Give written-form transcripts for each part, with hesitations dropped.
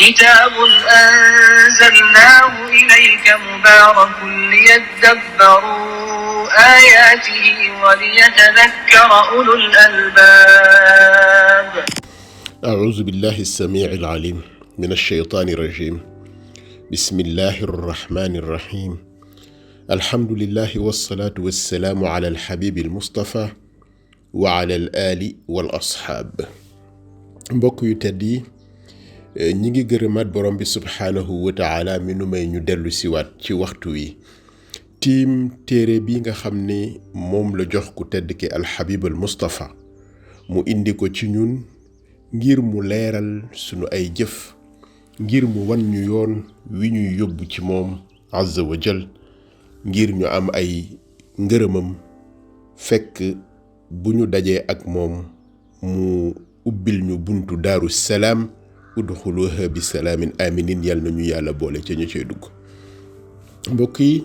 كتاب أنزلناه إليك مبارك ليدبروا آياته وليتذكر أولو الألباب. أعوذ بالله السميع العليم من الشيطان الرجيم. بسم الله الرحمن الرحيم. الحمد لله والصلاة والسلام على الحبيب المصطفى وعلى الآل والأصحاب. mbokk yu tedd yi ñi ngi gërëmaat borom bi subhaanahu wa taala mi nu may ñu dellu siwaat ci waxtu wi tiim téere bi nga xam ne moom la jox ku tedd ki alxabib al mustafa mu indi ko ci ñun ngir mu leeral sunu ay jëf, ngir mu wan ñu yoon wi ñuy yóbbu ci moom azza wa jal, ngir ñu am ay ngërëmam fekk bu ñu dajee ak moom mu ubbil ñu buntu daaru salaam udxuluha bi salaamin aminin. yàlla nañu yàlla boole ca ñu cay dugg. mbokk yi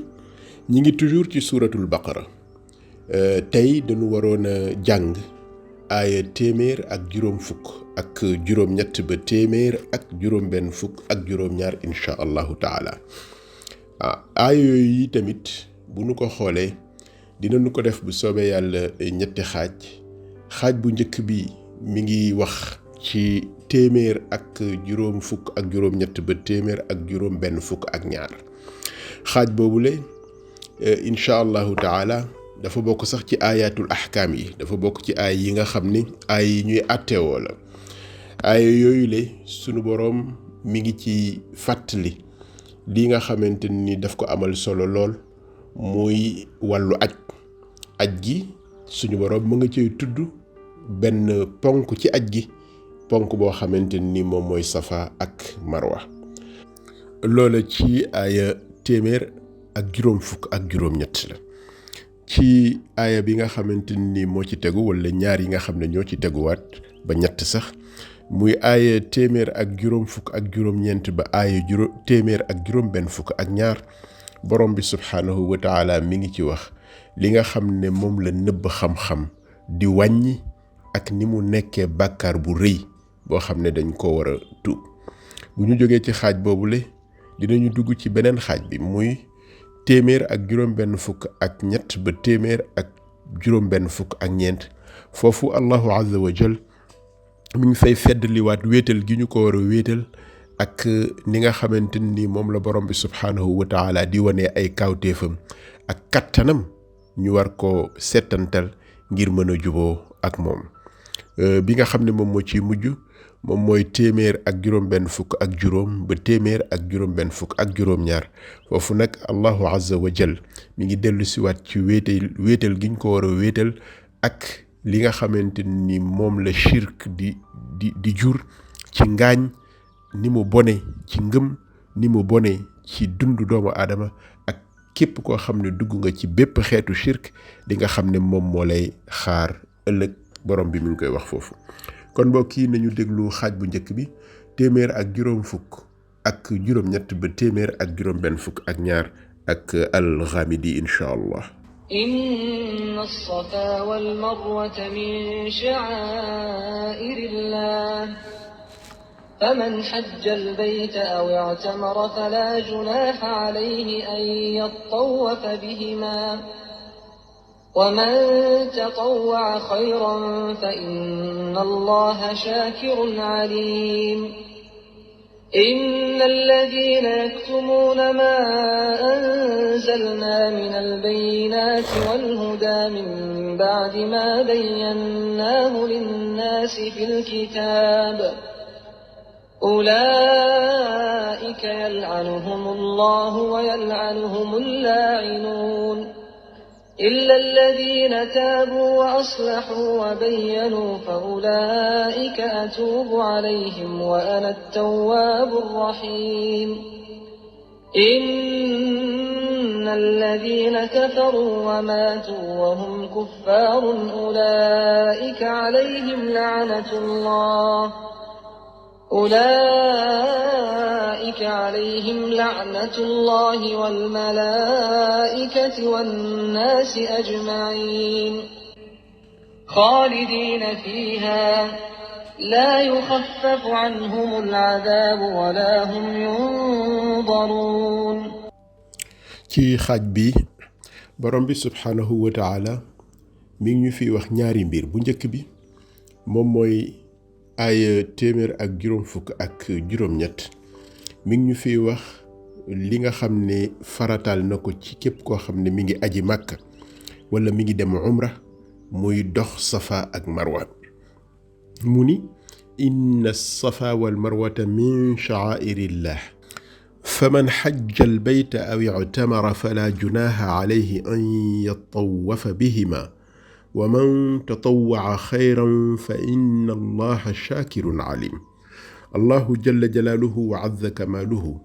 ñi ngi toujours ci suuratul baqara. tey dañu waroon a jàng aaya téeméer ak juróom fukk ak juróom ñett ba téeméer ak juróom benn fukk ak juróom ñaar insha allahu taala. aaya yooyu yi tamit bu nu ko xoolee dinañu ko def bu soobee yàlla ñetti xaaj bu njëkk bi mi ngi wax ci téeméer ak juróom fukk ak juróom ñett ba téeméer ak juróom benn fukk ak ñaar. xaaj boobule insha allahu taala dafa bokk sax ci ayatul ahkaam yi, dafa bokk ci ay yi nga xam ni ay yi ñuy àtteewoo la. ay yooyu le sunu boroom mi ngi ci fàttali li nga xamante ni daf ko amal solo lool, muy wàllu aj gi. suñu boroom mu nga cay tudd benn ponk ci aj gi, ponk boo xamante ni moom mooy safa ak marwa. loola ci aaya téeméer ak juróom fukk ak juróom ñett la. ci aaya bi nga xamante ni moo ci tegu, wala ñaar yi nga xam ne ñoo ci teguwaat ba ñett sax, muy aaya téeméer ak juróom fukk ak juróom ñeent ba aaya téeméer ak juróom benn fukk ak ñaar, borom bi subhaanahu wa taala mi ngi ci wax li nga xam ne moom la nëbb xam-xam di wàññi ak ni mu nekkee bàkkaar bu rëy boo xam ne dañ ko war a tuub. bu ñu jógee ci xaaj boobule dinañu dugg ci beneen xaaj bi, muy téeméer ak juróom benn fukk ak ñett ba téeméer ak juróom benn fukk ak ñeent. foofu allahu azza wa jal mi ngi fay feddliwaat wéetal gi ñu ko war a wéetal ak ni nga xamante ni moom la borom bi subhaanahu wa taala di wane ay kawtéefam ak kattanam ñu war ko settantal ngir mën a juboo ak moom. bi nga xam ne moom moo ciy mujj moom mooy téeméer ak juróom benn fukk ak juróom ba téeméer ak juróom benn fukk ak juróom ñaar. foofu nag allahu azza wa jal mi ngi dellu siwaat ci wéetal gi ñu ko war a wéetal ak li nga xamante ni moom la shirk di jur ci ngaañ, ni mu bone ci ngëm, ni mu bone ci dundu doomu aadama. ak képp koo xam ne dugg nga ci bépp xeetu shirk di nga xam ne moom moo lay xaar ëllëg. borom bi mi ngi koy wax foofu. kon mbokk yi nañu déglu xaaj bu njëkk bi, téeméer ak juróom fukk ak juróom ñett ba téeméer ak juróom benn fukk ak ñaar, ak al-Ghamidi insha allah. إن الصفا والمروة من شعائر الله فمن حج البيت أو اعتمر فلا جناح عليه أن يطوف بهما ومن تطوع خيرا فإن الله شاكر عليم. إن الذين يكتمون ما أنزلنا من البينات والهدى من بعد ما بيناه للناس في الكتاب أولئك يلعنهم الله ويلعنهم اللاعنون إلا الذين تابوا وأصلحوا وبينوا فأولئك أتوب عليهم وأنا التواب الرحيم. إن الذين كفروا وماتوا وهم كفار أولئك عليهم لعنة الله والملائكة والناس أجمعين خالدين فيها لا يخفف عنهم العذاب ولا هم ينظرون. ci xaaj bi borom bi subhanahu wa taala mi ngi ñu fi wax ñaari mbir. bu njëkk bi moom mooy ay téeméer ak juróom fukk ak juróom ñett mi ngi ñu fi wax li nga xam ne farataal na ko ci képp koo xam ne mi ngi aji màkka wala mi ngi dem umra muy dox safa ak marwa. mu ni inna safa wal marwata min sha'airillah faman xajja albayta aw i'tamara fala junaha alayhi an yatawafa bihima wa man tatawwaca xayran fa inna allaha shaakirun alim. allahu jalla jalaaluhu wa azza kamaaluhu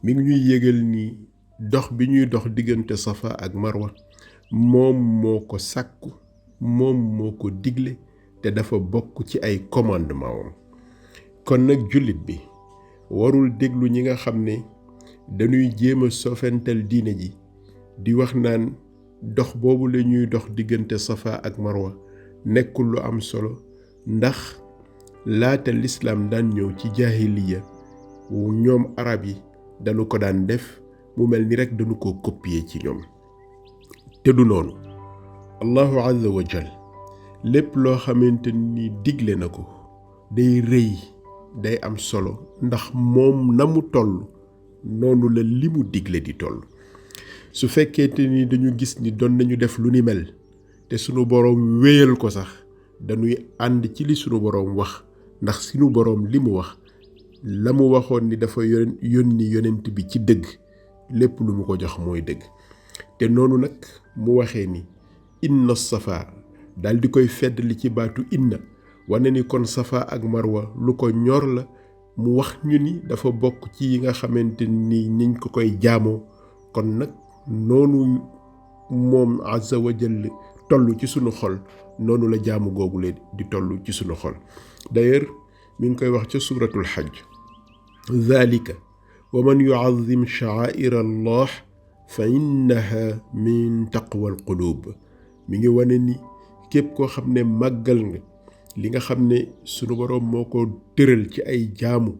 mi ngi ñuy yëgal ni dox bi ñuy dox diggante safa ak marwa moom moo ko sàkku, moom moo ko digle, te dafa bokk ci ay commandement am. kon nag jullit bi warul déglu ñi nga xam ne dañuy jéem a sofental diine ji di wax naan dox boobu la ñuy dox diggante safa ak marwa nekkul lu am solo, ndax laata lislaam daan ñëw ci jaahiliya ñoom arab yi dañu ko daan def, mu mel ni rek dañu ko copier ci ñoom. te du noonu. allahu azza wa jal lépp loo xamante ni digle na ko day rëy, day am solo, ndax moom na mu toll noonu la li mu digle di toll. su fekkente ni dañu gis ni doon nañu def lu ni mel te sunu boroom wéyal ko sax dañuy ànd ci li sunu boroom wax, ndax sunu boroom li mu wax la mu waxoon ni dafa yónni yonent bi ci dëgg, lépp lu mu ko jox mooy dëgg. te noonu nag mu waxee ni inna safa daal di koy feddali ci baatu inna, wane ni kon safa ak marwa lu ko ñor la. mu wax ñu ni dafa bokk ci yi nga xamante ni niñ ko koy jaamoo. kon nag noonu moom azza wa jalla toll ci sunu xol, noonu la jaamu googu leen di toll ci sunu xol. d'ailleurs mi ngi koy wax ca suuratul xajj, dhalika wa man yu'azzim sha'aa'ira allah fa innaha min taqwa al qulub. mi ngi wane ni képp koo xam ne màggal nga li nga xam ne sunu boroom moo ko tëral ci ay jaamu,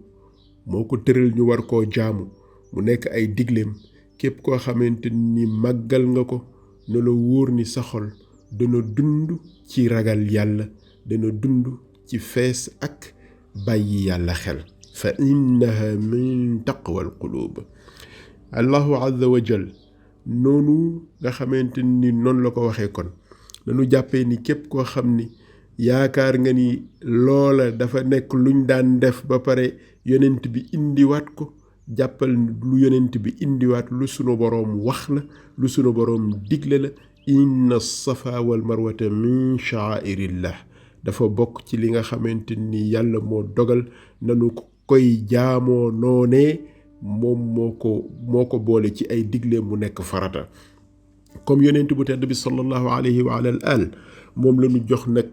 moo ko tëral ñu war koo jaamu mu nekk ay digleem, képp koo xamante ni màggal nga ko, na la wóor ni sa xol dana dund ci ragal yàlla, dana dund ci fees ak bàyyi yàlla xel. fa innaha min taqwa al qulub. allahu azza wa jal noonu nga xamante ni noonu la ko waxee, kon dañu jàppee ni képp koo xam ni yaakaar nga ni loola dafa nekk luñ daan def ba pare yonent bi indiwaat ko, jàppal lu yonent bi indiwaat lu sunu boroom wax la, lu sunu boroom digle la. inna safa wal marwata min sha'airillah dafa bokk ci li nga xamante ni yàlla moo dogal nanu koy jaamoo noonee, moom moo ko boole ci ay digle mu nekk farata. comme yonent bu tedd bi sallallahu alayhi wa ala al moom la ñu jox nag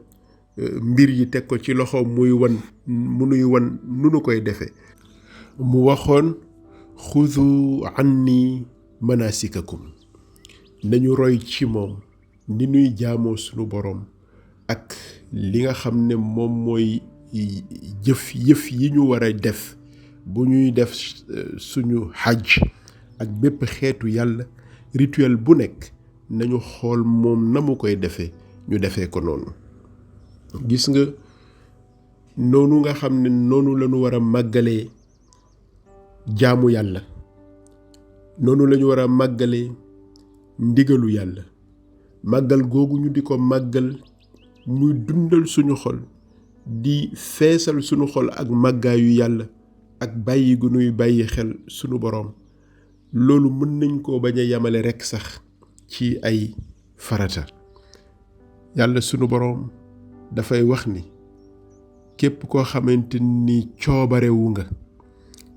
mbir yi teg ko ci loxo muy wan mu nuy wan nu nu koy defee. mu waxoon xudu anni manasikakum, nañu roy ci moom ni nuy jaamoo sunu boroom ak li nga xam ne moom mooy yëf yi ñu war a def bu ñuy def suñu xaj ak bépp xeetu yàlla. rituel bu nekk nañu xool moom na mu koy defee ñu defee ko noonu. gis nga noonu nga xam ne noonu lañu war a màggalee jaamu yàlla, noonu lañu war a màggalee ndigalu yàlla. màggal googu ñu di ko màggal muy dundal suñu xol, di feesal suñu xol ak màggaayu yàlla ak bàyyi gu nuy bàyyi xel suñu boroom. loolu mën nañ koo bañ a yamale rekk sax ci ay farata. yàlla sunu boroom dafay wax ni képp koo xamante ni coobarewu nga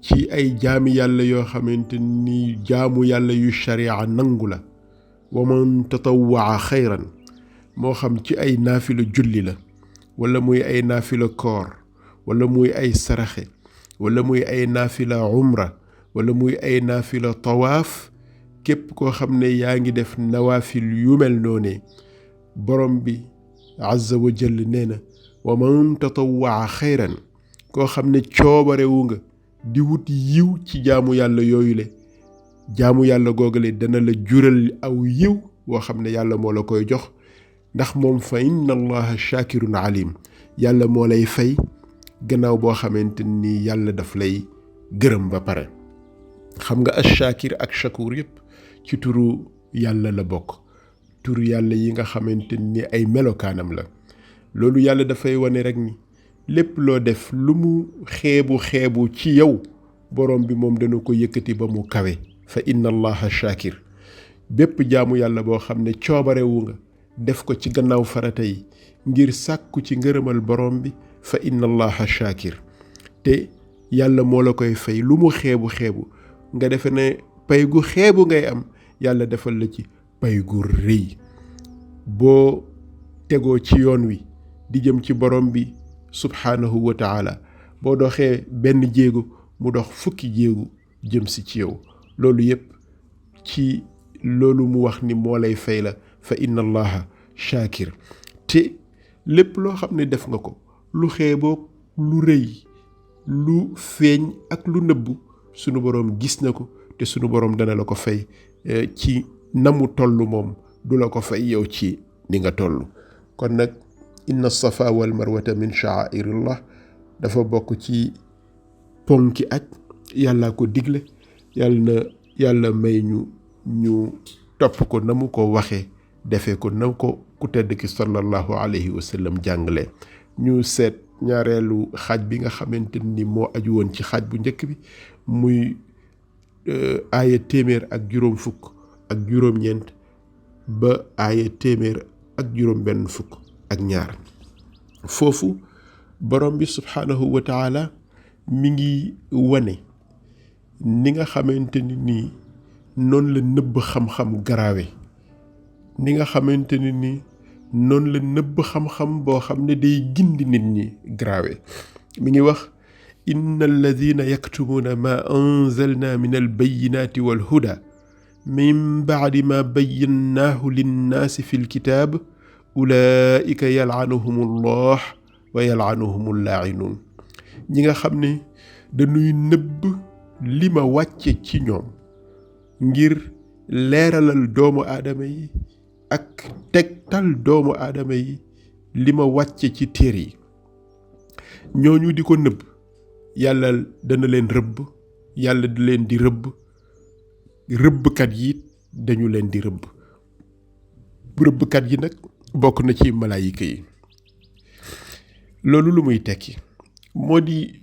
ci ay jaami yàlla yoo xamante ni jaamu yàlla yu sharia nangu la, wa man tatawwaa xayran, moo xam ci ay naafila julli la, wala muy ay naafila koor, wala muy ay saraxe, wala muy ay naafila umra, wala muy ay naafila tawaaf. képp koo xam ne yaa ngi def nawaafil yu mel noone, borom bi azza wa jall nee na wa man tatawwaa xayran koo xam ne coobarewu nga di wut yiw ci jaamu yàlla yooyu le jaamu yàlla googale dana la jural aw yiw woo xam ne yàlla moo la koy jox ndax moom fa inna allaha shakirun alim yàlla moo lay fay gannaaw boo xamante ni yàlla daf lay gërëm ba pare. xam nga ash-shakir ak shakur yépp ci turu yàlla la bokk, turu yàlla yi nga xamante ni ay melokaanam la. loolu yàlla dafay wane rek ni lépp loo def lu mu xeebu ci yow borom bi moom dana ko yëkkati ba mu kawe. fa inna allaha shakir bépp jaamu yàlla boo xam ne coobarewu nga def ko ci gannaaw farata yi ngir sàkku ci ngërëmal borom bi fa inna allaha shakir te yàlla moo la koy fay lu mu xeebu nga defe ne pay gu xeebu ngay am yàlla defal la ci pay gu rëy. boo tegoo ci yoon wi di jëm ci borom bi subhaanahu wa taala boo doxee benn jéego mu dox fukki jéego jëm si ci yow. loolu yépp ci loolu mu wax ni moo lay fay la fa inna allaha shakir te lépp loo xam ne def nga ko lu xeeboog lu rëy lu feeñ ak lu nëbbu sunu boroom gis na ko te sunu boroom dana la ko fay ci namu tollu moom du la ko fay yow ci ni nga tollu. kon nag inna safa wal marwata min sha'airillah dafa bokk ci ponki aj yàlla ko digle. yàlla may ñu topp ko na mu ko waxee defee ko na ko ku tedd ki sallallahu alayhi wa sallam jàngale. ñu seet ñaareelu xaaj bi nga xamante ni moo aju woon ci xaaj bu njëkk bi muy aaya téeméer ak juróom fukk ak juróom-ñeent ba aaya téeméer ak juróom benn fukk ak ñaar. foofu borom bi subhaanahu wa taala mi ngi wane ni nga xamante ni nii noonu la nëbb xam-xam garaawe, ni nga xamante ni nii noonu la nëbb xam-xam boo xam ne day gindi nit ñi garaawe. mi ngi wax inna alladina yaktumuuna ma anzalna min albayinati walhuda min baadi ma bayyannaahu linnaasi fi lkitaab ulaika yalcanuhum allah wa yalcanuhum allaacinuun. ñi nga xam ne dañuy nëbb li ma wàcce ci ñoom ngir leeralal doomu aadama yi ak tegtal doomu aadama yi li ma wàcce ci téere yi, ñooñu di ko nëbb yàlla dana leen rëbb. yàlla di leen di rëbb, rëbbkat yi dañu leen di rëbb. rëbbkat yi nag bokk na ci malaayika yi. loolu lu muy tekki moo di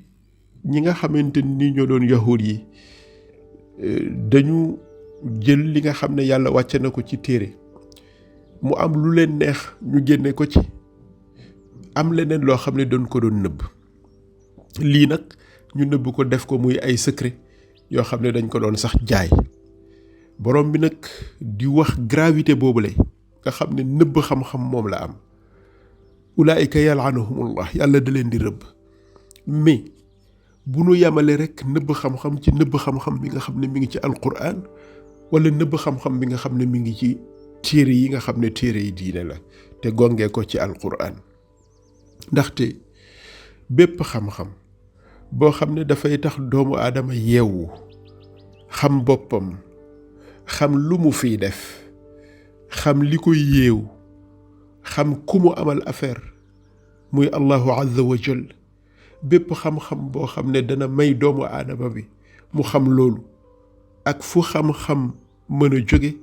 ñi nga xamante ni ñoo doon yahuud yi dañu jël li nga xam ne yàlla wàcce na ko ci téere mu am lu leen neex ñu génne ko ci, am leneen loo xam ne doon ko doon nëbb. lii nag ñu nëbb ko def ko muy ay secret yoo xam ne dañ ko doon sax jaay. borom bi nag di wax gravité boobule nga xam ne nëbb xam-xam moom la am. ulaayika yal'anuhumullah yàlla da leen di rëbb. mais bu nu yamale rek nëbb xam-xam ci nëbb xam-xam bi nga xam ne mi ngi ci alquran wala nëbb xam-xam bi nga xam ne mi ngi ci téere yi nga xam ne téere yi diine la te gongee ko ci alquran. ndaxte bépp xam-xam boo xam ne dafay tax doomu aadama yeewu xam boppam, xam lu mu fiy def, xam li koy yeewu, xam ku mu amal affaire muy allahu azza wa jal. bépp xam-xam boo xam ne dana may doomu aadama bi mu xam loolu ak fu xam-xam mën a jóge,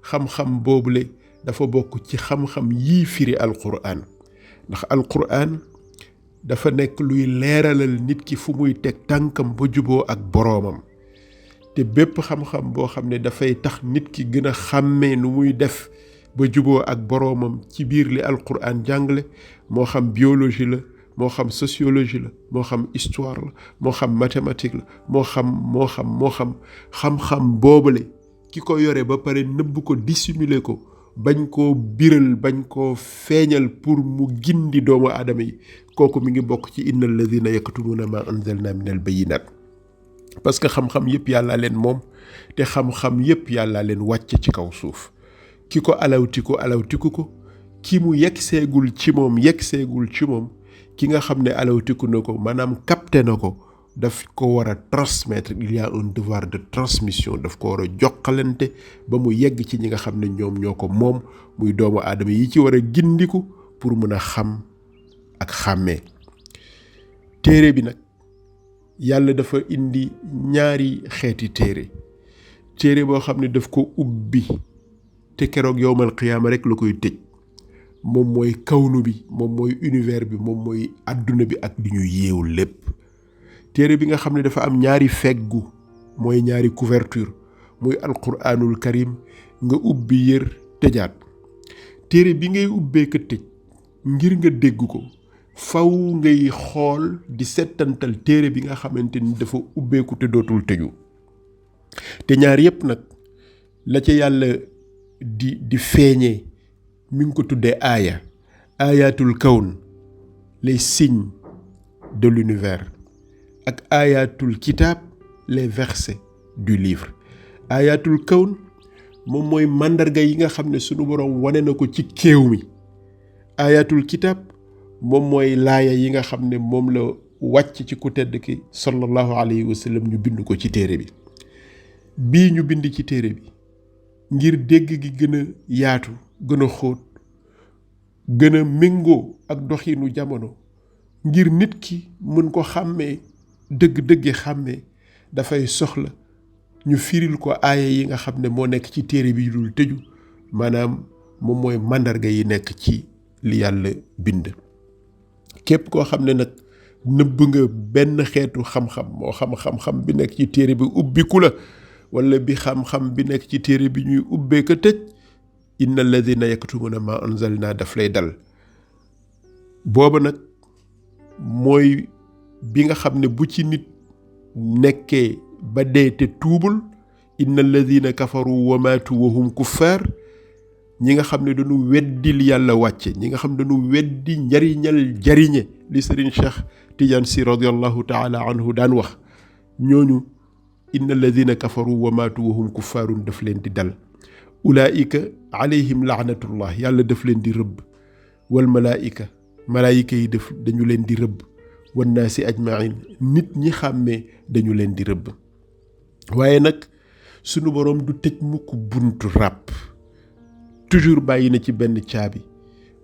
xam-xam boobule dafa bokk ci xam-xam yii firi alquran. ndax alquran dafa nekk luy leeralal nit ki fu muy teg tànkam ba juboo ak boroomam. te bépp xam-xam boo xam ne dafay tax nit ki gën a xàmmee nu muy def ba juboo ak boroomam ci biir li alquran jàngale, moo xam biologie la, moo xam sociologie la, moo xam histoire la, moo xam mathématique la, moo xam xam-xam boobale ki ko yore ba pare nëbb ko, dissimuler ko, bañ koo biral, bañ koo feeñal pour mu gindi doomu aadama yi, kooku mi ngi bokk ci inna alladina yaktumuna ma anzalna min al bayinat. parce que xam-xam yépp yàllaa leen moom, te xam-xam yépp yàllaa leen wàcce ci kaw suuf. ki ko alawtiku ko, ki mu yeggseegul ci moom ki nga xam ne alawtiku na ko maanaam capté na ko daf ko war a transmettre. Il y a un devoir de transmission. daf ko war a jokkalante ba mu yegg ci ñi nga xam ne ñoom ñoo ko moom muy doomu aadama yi ci war a gindiku pour mën a xam ak xàmmee. téere bi nag yàlla dafa indi ñaari xeeti téere boo xam ne daf ko ubbi te keroog yowmal qiyaama rek la koy tëj. moom mooy kawnu bi, moom mooy univers bi, moom mooy àdduna bi ak li ñu yeewu lépp. téere bi nga xam ne dafa am ñaari feggu mooy ñaari couverture muy alquranul karim nga ubbi yër tëjaat. téere bi ngay ubbee ka tëj ngir nga dégg ko faw ngay xool di settantal téere bi nga xamante ni dafa ubbeeku te dootul tëju. te ñaar yépp nag la ca yàlla di feeñee mi ngi ko tuddee aaya, ayatul kawn, les signes de l'univers, ak ayatul kitab, les versets du livre. ayatul kawn moom mooy mandarga yi nga xam ne sunu borom wane na ko ci kéew mi. ayatul kitab moom mooy laaya yi nga xam ne moom la wàcc ci ku tedd ki sallallahu alayhi wa sallam ñu bind ko ci téere bi. bii ñu bind ci téere bi ngir dégg gi gën a yaatu, gën a xóot, gën a méngoo ak doxinu jamono, ngir nit ki mën ko xàmmee dëgg-dëggi xàmmee, dafay soxla ñu firil ko aaya yi nga xam ne moo nekk ci téere bi dul tëju, maanaam moom mooy mandarga yi nekk ci li yàlla bind. képp koo xam ne nag nëbb nga benn xeetu xam-xam, moo xam-xam bi nekk ci téere bi ubbiku la, wala bi xam-xam bi nekk ci téere bi ñuy ubbee ko tëj, inna alladina yaktumuna ma anzalna daf lay dal. booba nag mooy bi nga xam ne bu ci nit nekkee ba dee te tuubul, inna alladina kafaru wa maatu wa hum kuffar, ñi nga xam ne dañu weddil yàlla wàcce, ñi nga xam ne dañu weddi njariñal jariñe li Serigne Cheikh Tidiane Sy radiyallahu taala anhu daan wax, ñooñu inna alladina kafaru wa maatu wa hum kuffarun daf leen di dal. ulaika alayhim laanatullah, yàlla daf leen di rëbb. wal malaika, malaayika yi dañu leen di rëbb. wan naasi ajmain, nit ñi xàmmee dañu leen di rëbb. waaye nag sunu boroom du tëj mukk buntu ràpp, toujours bàyyi na ci benn caabi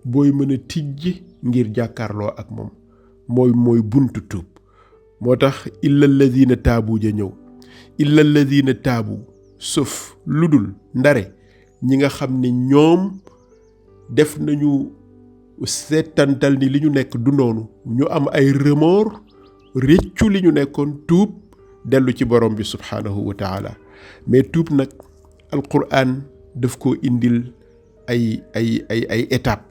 booy mën a tijji ngir jàkkaarloo ak moom, mooy buntu tuub. moo tax illa alladina taabu ja ñëw. illa alladina taabu, sauf ludul ndare ñi nga xam ne ñoom def nañu seetantal ni li ñu nekk du noonu, ñu am ay remords, réccu li ñu nekkoon, tuub dellu ci borom bi subhaanahu wa taala. mais tuub nag alquran daf ko indil ay étape.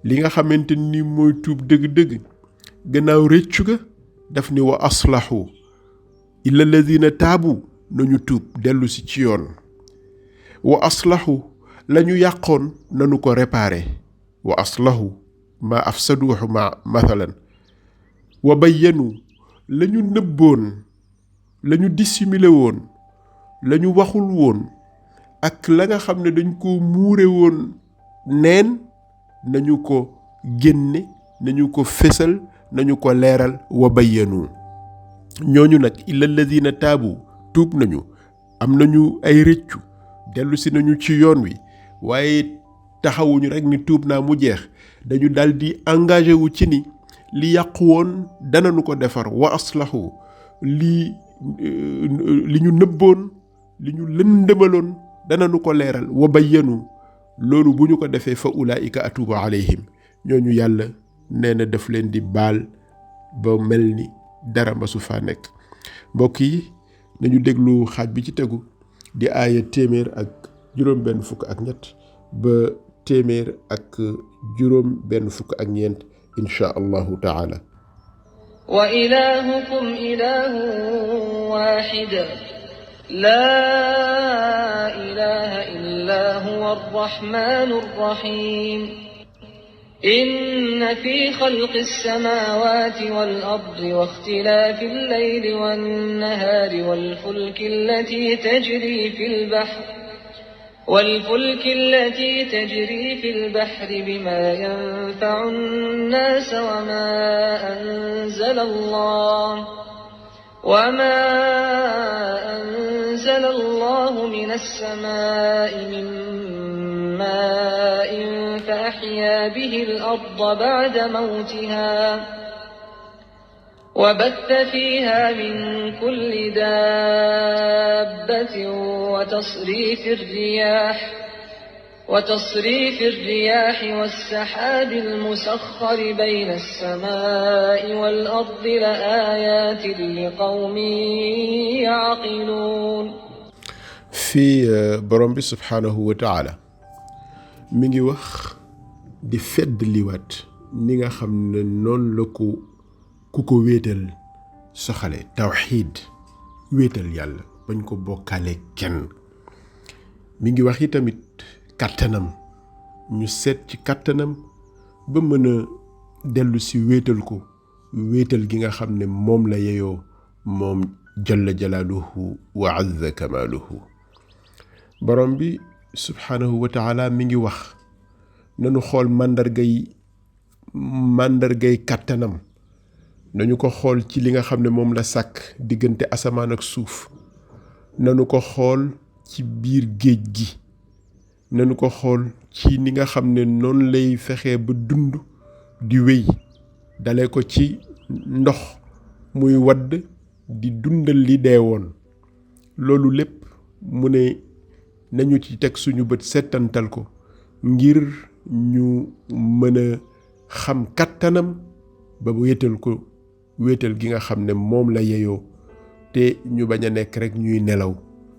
li nga xamante ni mooy tuub dëgg-dëgg gannaaw réccu ga daf ni wa aslahu, illa alladina taabu, nañu tuub dellu si ci yoon. wa aslahu, la ñu yàqoon nanu ko réparé. wa aslahu ma afsaduhu mathalan. wa bayyanu, la ñu nëbboon, la ñu dissimulé woon, la ñu waxul woon, ak la nga xam ne dañ ko muure woon neen, nañu ko génne, nañu ko fésal, nañu ko leeral. wa bayyanu, ñooñu nag illa alladina taabu, tuub nañu, am nañu ay rëccu, dellu si nañu ci yoon wi, waaye taxawuñu rek ni tuub naa mu jeex. dañu dal di engagé wu ci ni li yàqu woon danañu ko defar. wa aslahu, li ñu nëbboon, li ñu lëndëmaloon danañu ko leeral. wa bayyanu, loolu bu ñu ko defee fa ulaika atubu alayhim, ñooñu yàlla nee na daf leen di baal ba mel ni dara ma su faa nekk. mbokk yi nañu déglu xaaj bi ci tegu di aaya 153 ba 154 insha allahu taala. wa ilahukum ilahun wahid la ilaha illa huwa arrahmanur rahim. إن في خلق السماوات والأرض واختلاف الليل والنهار والفلك التي تجري في البحر والفلك التي تجري في البحر بما ينفع الناس وما أنزل الله من السماء من ماء فأحيا به الأرض بعد موتها وبث فيها من كل دابة وتصريف الرياح والسحاب المسخر بين السماء والأرض لآيات لقوم يعقلون. في borom bi subhanahu wa ta'ala mi ngi wax di fedd liwaat ni nga xam ne noonu la ku ko wéetal soxale tawxiid wéetal yàlla bañ ko bokkaale kenn. mi ngi wax yi tamit kàttanam ñu seet ci kàttanam ba mën a dellu si wéetal ko wéetal gi nga xam ne moom la yeyoo moom jalla jalaaluhu wa azza kamaaluhu. borom bi subhanahu wa ta'ala mi ngi wax nanu xool màndargay kàttanam nañu ko xool ci li nga xam ne moom la sàkk diggante asamaan ak suuf nanu ko xool ci biir géej gi nanu ko xool ci ni nga xam ne noonu lay fexee ba dund di wéy dale ko ci ndox muy wadd di dundal li dee woon. loolu lépp mu ne nañu ci teg suñu bët settantal ko ngir ñu mën a xam kàttanam ba wéetal gi nga xam ne moom la yeyoo te ñu bañ a nekk rek ñuy nelaw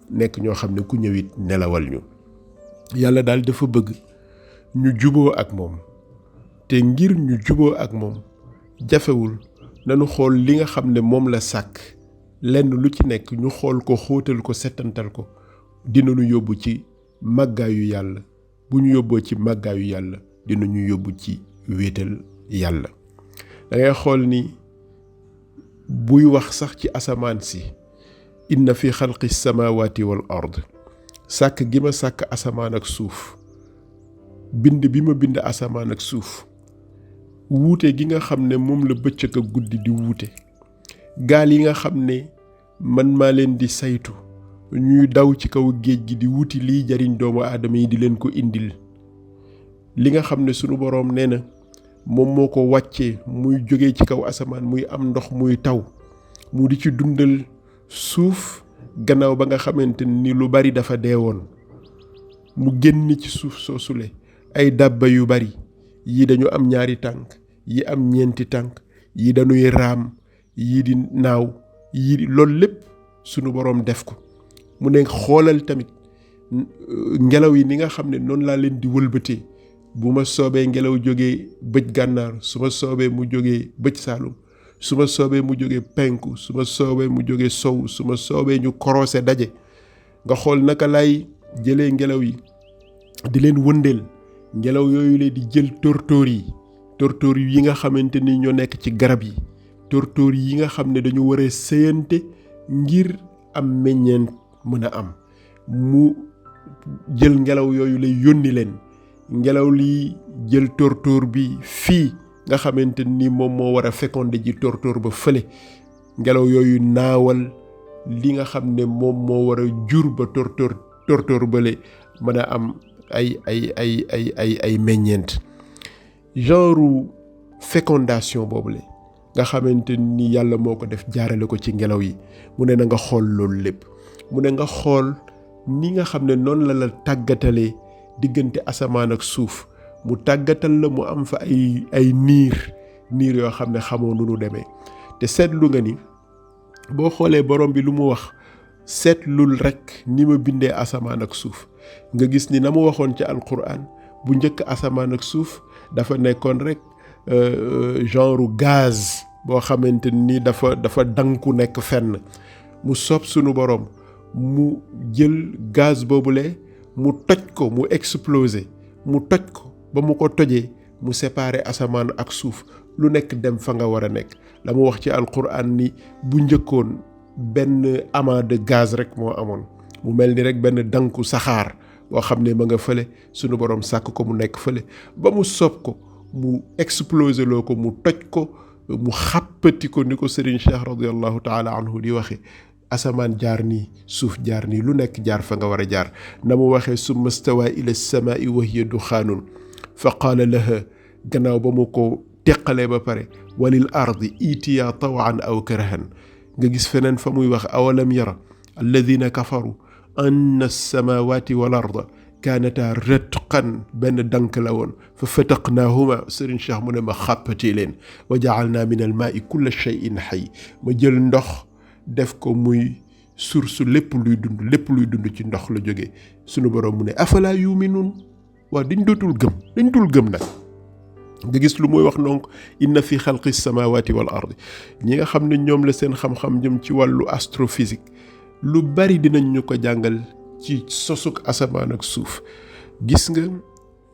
nekk ñoo xam ne ku ñëwit nelawal ñu. yàlla daal dafa bëgg ñu juboo ak moom te ngir ñu juboo ak moom jafewul nañu xool li nga xam ne moom la sàkk lenn lu ci nekk ñu xool ko xóotal ko settantal ko dinañu yóbbu ci màggaayu yàlla. bu ñu yóbboo ci màggaayu yàlla dinañu yóbbu ci wéetal yàlla. da ngay xool ni buy wax sax ci asamaan si inna fi xalqi samawati wal ard sàkk gi ma sàkk asamaan ak suuf bind bi ma bind asamaan ak suuf wuute gi nga xam ne moom la bëccëg ak guddi di wuute gaal yi nga xam ne man maa leen di saytu ñuy daw ci kaw géej gi di wuti liy jariñ doomu aadama yi di leen ko indil li nga xam ne sunu boroom nee na moom moo ko wàccee muy jóge ci kaw asamaan muy am ndox muy taw mu di ci dundal suuf gannaaw ba nga xamante ni lu bari dafa deewoon mu génn ci suuf soosule ay dàbba yu bari yi dañu am ñaari tànk yi am ñeenti tànk yi dañuy raam yi di naaw yi loolu lépp sunu boroom def ko. mu ne xoolal tamit ngelaw yi ni nga xam ne noonu laa leen di wëlbatee bu ma soobee ngelaw jógee bëj gànnaar su ma soobee mu jógee bëj saalum su ma soobee mu jógee penku su ma soobee mu jógee sow su ma soobee ñu korose daje nga xool naka lay jëlee ngelaw yi di leen wëndeel ngelaw yooyu leen di jël tóortóor yi nga xamante ni ñoo nekk ci garab yi tóortóor yi nga xam ne dañu war a sëyante ngir am meññeent mën a am mu jël ngelaw yooyu lay yónni leen ngelaw li jël tóortóor bi fii nga xamante ni moom moo war a fécondé ji tóortóor ba fële ngelaw yooyu naawal li nga xam ne moom moo war a jur ba tóortóor bële mën a am ay meññeent genre fécondation boobule nga xamante ni yàlla moo ko def jaarale ko ci ngelaw yi mu ne na nga xool loolu lépp mu ne nga xool ni nga xam ne noonu la tàggatalee diggante asamaan ak suuf mu tàggatal la mu am fa ay niir yoo xam ne xamoo nu nu demee te seetlu nga ni boo xoolee borom bi lu mu wax seetlul rek ni ma bindee asamaan ak suuf nga gis ni na mu waxoon ci alquran bu njëkk asamaan ak suuf dafa nekkoon rek genre gaz boo xamante ni dafa danku nekk fenn mu soob sunu borom mu jël gaz boobule mu toj ko mu exploser mu toj ko ba mu ko tojee mu séparer asamaan ak suuf lu nekk dem fa nga war a nekk la mu wax ci alquran ni bu njëkkoon benn amas de gaz rek moo amoon mu mel ni rek benn danku saxaar boo xam ne ma nga fële sunu borom sàkk ko mu nekk fële ba mu soob ko mu exploser loo ko mu toj ko mu xàppati ko ni ko Serigne Cheikh radiallahu taala anhu di waxe asamaan jaar nii suuf jaar nii lu nekk jaar fa nga war a jaar na mu waxee summa stawa ila samai wa hiya duxaanun fa qaala laha gannaaw ba mu ko teqalee ba pare walil ardi itiya tawan aw karahan nga gis feneen fa muy wax awalam yara alladina kafaru anna alsamawati wal arda kaanata ratqan benn dank la woon fa fataqnaahuma Serigne Cheikh mu ne ma xàppatee leen wa jaalna min al maai kulla cheyin xay ma jël ndox def ko muy source lépp luy dund ci ndox la jógee sunu borom mu ne afala yuminuun waaw dañ dul gëm nag nga gis lu muy wax donc inna fi xalqi samawati wal ardi ñi nga xam ne ñoom la seen xam-xam jëm ci wàllu astrophysique lu bari dinañ ñu ko jàngal ci sosuk asamaan ak suuf gis nga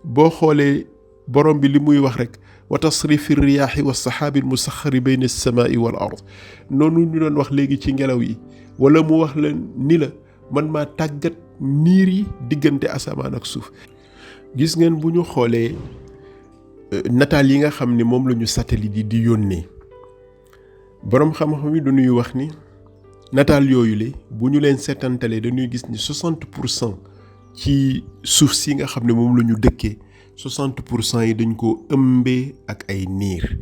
boo xoolee borom bi li muy wax rek wa tasrifi riyaaxi wa saxaabi musaxari bayna alsamaai wal ard noonu ñu doon wax léegi ci ngelaw yi wala mu wax la ni la man maa tàggat niir yi diggante asamaan ak suuf gis ngeen bu ñu xoolee nataal yi nga xam ne moom la ñu satellite yi di yónnee boroom xam-xam yi dañuy wax ni nataal yooyu le bu ñu leen seetantalee dañuy gis ni 60% ci suuf si nga xam ne moom la ñu dëkkee 60% yi dañ ko ëmbee ak ay niir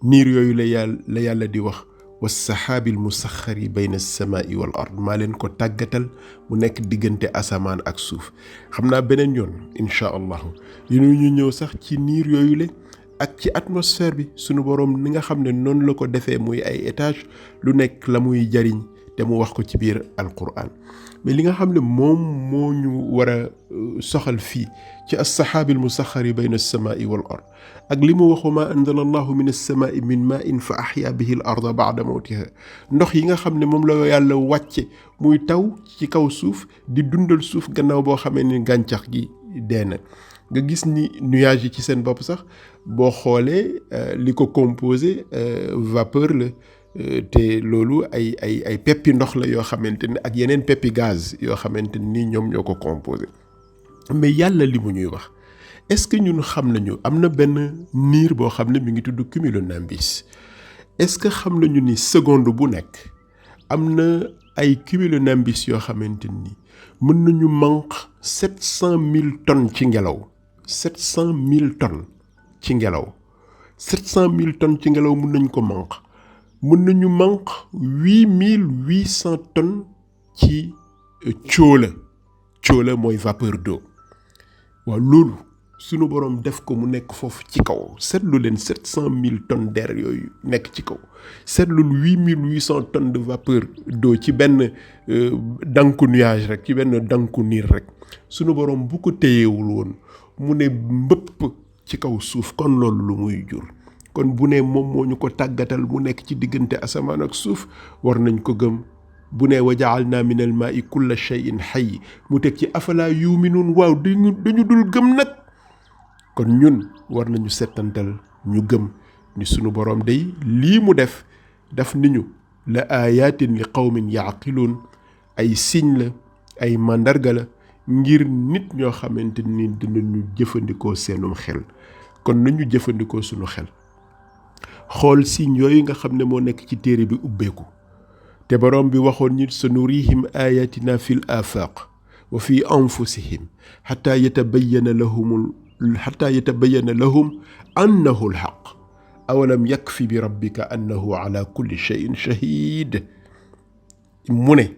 yooyu la yàlla di wax wa saxaabil musaxari bayna alsamaai wal ard maa leen ko tàggatal mu nekk diggante asamaan ak suuf xam naa beneen yoon incha allahu ñu ñëw sax ci niir yooyu le ak ci atmosphère bi sunu borom ni nga xam ne noonu la ko defee muy ay étage lu nekk la muy jariñ te mu wax ko ci biir alquran mais li nga xam ne moom moo ñu war a soxal fii ci as-saxaabil musaxari bayna as-samaai wal ard ak li mu wax wa maa anzala allahu min as-samaai min maa'in fa axyaa bihi al-arda ba'da mawtiha ndox yi nga xam ne moom la yàlla wàcce muy taw ci kaw suuf di dundal suuf gannaaw boo xamee ni gàncax gi dee na nga gis ni nuages yi ci seen bopp sax boo xoolee li ko composé vapeur la te loolu ay peppi ndox la yoo xamante ne ak yeneen peppi gaz yoo xamante ni ñoom ñoo ko composé mais yàlla li mu ñuy wax est-ce que ñun xam nañu am na benn niir boo xam ne mi ngi tudd cumulonimbus est-ce que xam nañu ni seconde bu nekk am na ay cumulonimbus yoo xamante ni mën nañu manque 700 000 tonnes ci ngelaw 700 000 tonnes ci ngelaw 700 000 tonnes ci ngelaw mën nañ ko manque mën nañu manque 8800 tonnes ci cóola mooy vapeur d'eau waaw loolu sunu borom def ko mu nekk foofu ci kaw seetlu leen 700 000 tonnes d'air yooyu nekk ci kaw seetlu 8800 tonnes de vapeur d'eau ci benn danku nuage rek ci benn danku niir rek sunu borom bu ko téyewul woon mu ne mbëpp ci kaw suuf kon loolu lu muy jur kon bu ne moom moo ñu ko tàggatal mu nekk ci diggante asamaan ak suuf war nañ ko gëm bu ne wa ja'alna min al ma'i kulla shay'in hayy mu teg ci afala yuminuun waaw dañu dul gëm nag kon ñun war nañu settantal ñu gëm ni sunu borom day lii mu def ni ñu la ayatin li qawmin yaqiluun ay signe la ay mandarga la ngir nit ñoo xamante ni dinañu jëfandikoo seenum xel kon nañu jëfandikoo sunu xel xool signe yooyu nga xam ne moo nekk ci téere bi ubbeeku te borom bi waxoon ñi sanurihim ayatina fil afaq wa fi anfusihim xataa yatabayyana lahum annahu alxaq awalam yakfi bi rabbika annahu ala kulli cheyin shahid mu ne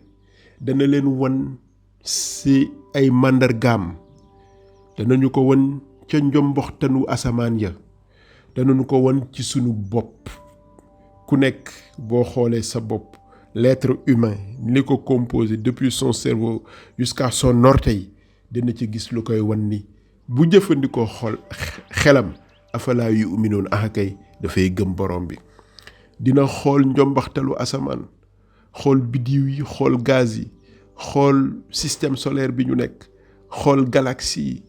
dana leen wan si ay màndargaam danañu ko wan ca njomboxtanu asamaan ya danañu ko wan ci sunu bopp ku nekk boo xoolee sa bopp l'être humain li ko composé depuis son cerveau jusqu'à son orteil dina ci gis lu koy wan ni bu jëfandikoo xelam afalaa yu'minuun kay dafay gëm borom bi dina xool njombaxtalu asamaan xool biddiw yi xool gaz yi xool système solaire bi ñu nekk xool galaxie yi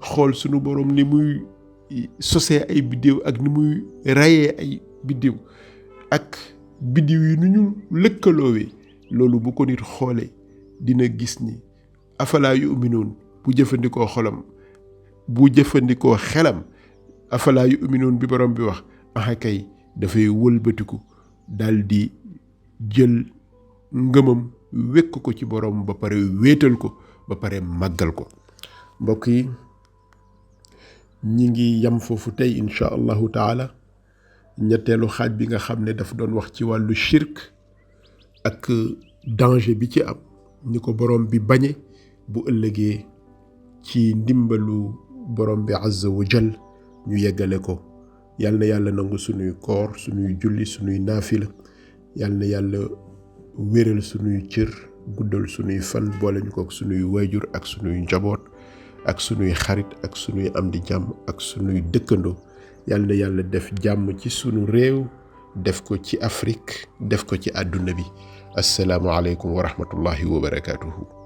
xool sunu borom ni muy sosee ay biddiw ak ni muy rayee ay biddiw ak biddiw yi nu ñu lëkkaloowee loolu bu ko nit xoolee dina gis ni afalaa yu'minuun bu jëfandikoo xolam bu jëfandikoo xelam afalaa yu'minuun bi borom bi wax kay dafay wëlbatiku daldi jël ngëmam wekk ko ci borom ba pare wéetal ko ba pare màggal ko. mbokk yi ñi ngi yam foofu tey insha allahu taala ñetteelu xaaj bi nga xam ne daf doon wax ci wàllu shirk ak danger bi ci am ni ko borom bi bañe bu ëllëgee ci ndimbalu borom bi azza wa jal ñu yeggale ko. yal na yàlla nangu sunuy koor sunuy julli sunuy naafila yal na yàlla wéral sunuy cër guddal sunuy fan boole ñu ko ak sunuy wayjur ak sunuy njaboot ak sunuy xarit ak sunuy am di jàmm ak sunuy dëkkandoo. yal na yàlla def jàmm ci sunu réew def ko ci Afrique def ko ci àdduna bi. assalaamu aleykum wa rahmatullahi wa barakatuhu.